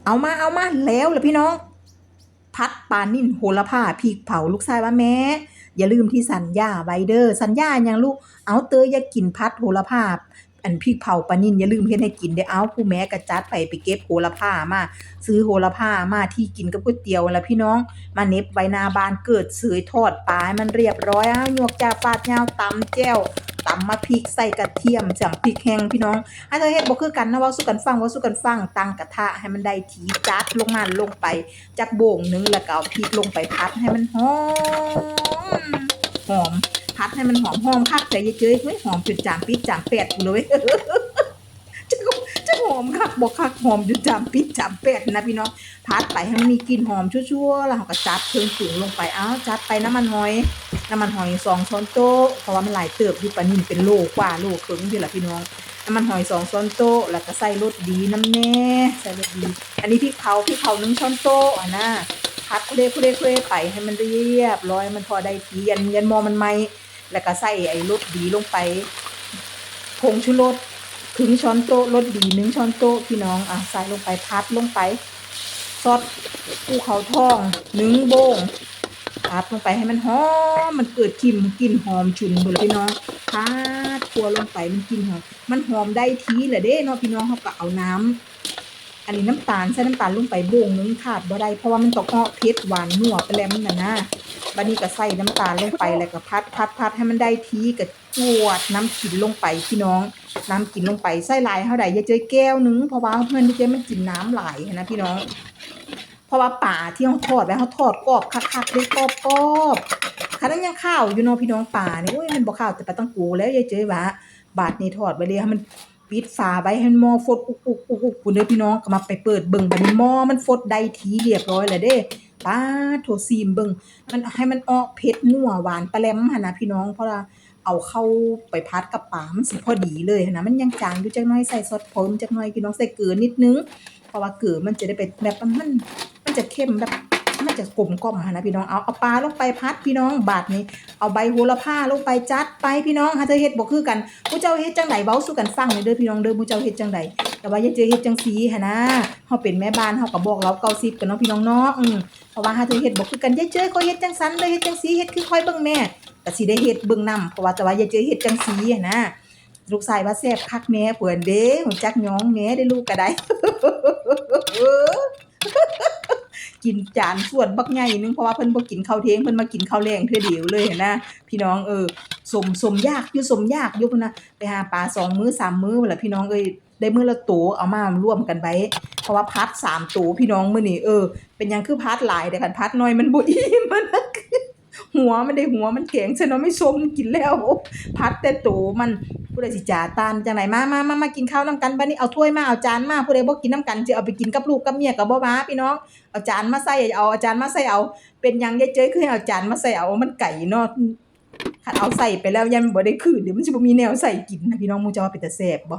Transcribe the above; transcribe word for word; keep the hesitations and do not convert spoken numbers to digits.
เอามา เอามา แล้วล่ะพี่น้อง ผัดปลานิลโหระพาพริกเผา ลูกชายว่า "แม่ อย่าลืมที่สัญญาไว้เด้อ" "สัญญาหยังลูก" "เอา เตยอยากกินผัดโหระพา อันพริกเผาปลานิล อย่าลืมเฮ็ดให้กินเด้อ" เอา ผู้แม่ก็จัดไป ไปเก็บโหระพามา ซื้อโหระพามา ที่กินกับก๋วยเตี๋ยวนั่นล่ะพี่น้อง มาเหน็บไว้หน้าบ้าน เกิดเสย ทอดปลาให้มันเรียบร้อย เอา หยวกจ้าฟาดยาว ตำแจ่ว ตำมาพริกใส่กระเทียม ตำพริกแห้งพี่น้อง หาเทื่อเฮ็ดบ่คือกันนะ เว้าสู่กันฟัง เว้าสู่กันฟัง ตั้งกระทะให้มันได้ที่ จัดลงมา ลงไปจักโบ้งหนึ่ง แล้วก็เอาพริกลงไปผัดให้มันหอม หอม ผัดให้มันหอม หอมคักแท้ยายเจย เฮ้ย หอมจนจามปี๊ดจามแปดพู้นเลย จัก จักหอมคักบ่คัก หอมจนจามปี๊ดจามแปดนะพี่น้อง ผัดไปให้มันมีกลิ่นหอมชั่วๆ แล้วเราก็จัดเครื่องปรุงลงไป เอา จัดไปน้ำมันหอย น้ำมันหอยสองช้อนโต๊ะ เพราะว่ามันหลายเติบอยู่ ปลานิลเป็นโลกว่า โลครึ่งพู้นล่ะพี่น้อง น้ำมันหอยสองช้อนโต๊ะ แล้วก็ใส่รสดีนำแหน่ ใส่รสดี อันนี้พริกเผา พริกเผาหนึ่งช้อนโต๊ะหั้นนะ ผัดคุเรคุเรคุเรไปให้มันเรียบร้อย มันพอได้ที่ ยัน ยันหม้อมันไหม้ แล้วก็ใส่ไอ้รสดีลงไป ผงชูรสครึ่งช้อนโต๊ะ รสดีหนึ่งช้อนโต๊ะพี่น้อง อ่ะ ใส่ลงไป ผัดลงไป ซอสภูเขาทองหนึ่งโบ้ง ผัดลงไปให้มันหอม มันเกิดกลิ่น กลิ่นหอมฉุนพู้นล่ะพี่น้อง ผัดคั่วลงไป มันกลิ่นหอม มันหอมได้ที่แล้วเด้เนาะพี่น้อง เราก็เอาน้ำ อันนี้น้ำตาล ใส่น้ำตาลลงไปโบ้งหนึ่ง ขาดบ่ได้ เพราะว่ามันต้องออกเผ็ดหวานนัวปลาแหลมนั่นนะ บัดนี้ก็ใส่น้ำตาลลงไป แล้วก็ผัด ผัด ผัดให้มันได้ที่ ก็จวดน้ำขิงลงไปพี่น้อง น้ำขิงลงไป ใส่หลายเท่าใดยายเจย แก้วหนึ่ง เพราะว่าเพื่อนยายเจยมันกินน้ำหลายหั้นนะพี่น้อง เพราะว่าปลาที่เราทอดไว้ เราทอดกรอบคักๆ เด้ กรอบๆ ขนาดยังคาวอยู่เนาะพี่น้อง ปลานี่ โอ้ย มันบ่คาวแต่ปลาตังโกแล้วยายเจยว่า บาดนี้ทอดไว้เลย ให้มันปิดฝาไว้ ให้มันหม้อฟดอุกๆๆๆ พู้นเด้อพี่น้อง ก็มาไปเปิดเบิ่ง บัดนี้หม้อมันฟดได้ที่เรียบร้อยแล้วเด้ ป๊าดโถ ซิมเบิ่ง มัน ให้มันออกเผ็ดนัวหวานปลาแหลมหั้นนะพี่น้อง เพราะว่าเอาเข้าไปผัดกับปลา มันสิพอดีเลยหั้นนะ มันยังจางอยู่จักหน่อย ใส่ซอสเพิ่มจักหน่อยพี่น้อง ใส่เกลือนิดนึง เพราะว่าเกลือมันจะได้ไปแบบ มัน มันจะเค็มแบบ มันจะกลมกล่อมหั้นนะพี่น้อง เอา เอาปลาลงไปผัดพี่น้อง บาดนี้ เอาใบโหระพาลงไป จัดไปพี่น้อง หาเทื่อเฮ็ดบ่คือกัน หมู่เจ้าเฮ็ดจั่งใด เว้าสู่กันฟังแหน่เด้อพี่น้องเด้อ หมู่เจ้าเฮ็ดจั่งใด แต่ว่ายายเจยเฮ็ดจั่งซี้หั้นนะ เราเป็นแม่บ้าน เราก็บอกลาวเก้าสิบกันเนาะพี่น้องเนาะ อืม เพราะว่าหาเทื่อเฮ็ดบ่คือกัน ยายเจยข้อยเฮ็ดจั่งซั้นเด้อ เฮ็ดจั่งซี้ เฮ็ดคือข้อยเบิ่งแม่ ก็สิได้เฮ็ดเบิ่งนำ เพราะว่าแต่ว่ายายเจยเฮ็ดจั่งซี้หั้นนะ ลูกชายว่าแซ่บคักแม่ เพิ่นเด้ รู้จักย้องแม่เด้ ลูกก็ได้ กินจานส่วนบักใหญ่หนึ่ง เพราะว่าเพิ่นบ่กินข้าวเที่ยง เพิ่นมากินข้าวแลงเทื่อเดียวเลยหั้นนะ พี่น้อง เออ สม สมอยากอยู่ สมอยากอยู่พุ้นนะ ไปหาปลาสองมื้อสามมื้อพู้นล่ะพี่น้องเอ้ย ได้มื้อละโต เอามารวมกันไว้ เพราะว่าผัดสามโตพี่น้องมื้อนี้ เออ เป็นหยังคือผัดหลาย แต่คันผัดน้อยมันบ่อิ่ม มัน หัวมันได้ หัวมันแกงใส่หน่อไม้ส้มกินแล้ว ผัดแต่โตมัน ผู้ใดสิจ๋าต้านจั่งใด มา มา มา มากินข้าวนำกัน บัดนี้เอาถ้วยมา เอาจานมา ผู้ใดบ่กินนำกัน สิเอาไปกินกับลูกกับเมียก็บ่ว่าพี่น้อง เอาจานมาใส่เอา เอาจานมาใส่เอา เป็นหยังยายเจยคือให้เอาจานมาใส่เอา มันไกลเนาะ คันเอาใส่ไปแล้วย่านมันบ่ได้คืน เดี๋ยวมันสิบ่มีแนวใส่กินนะพี่น้อง หมู่เจ้าว่าเป็นตาแซ่บบ่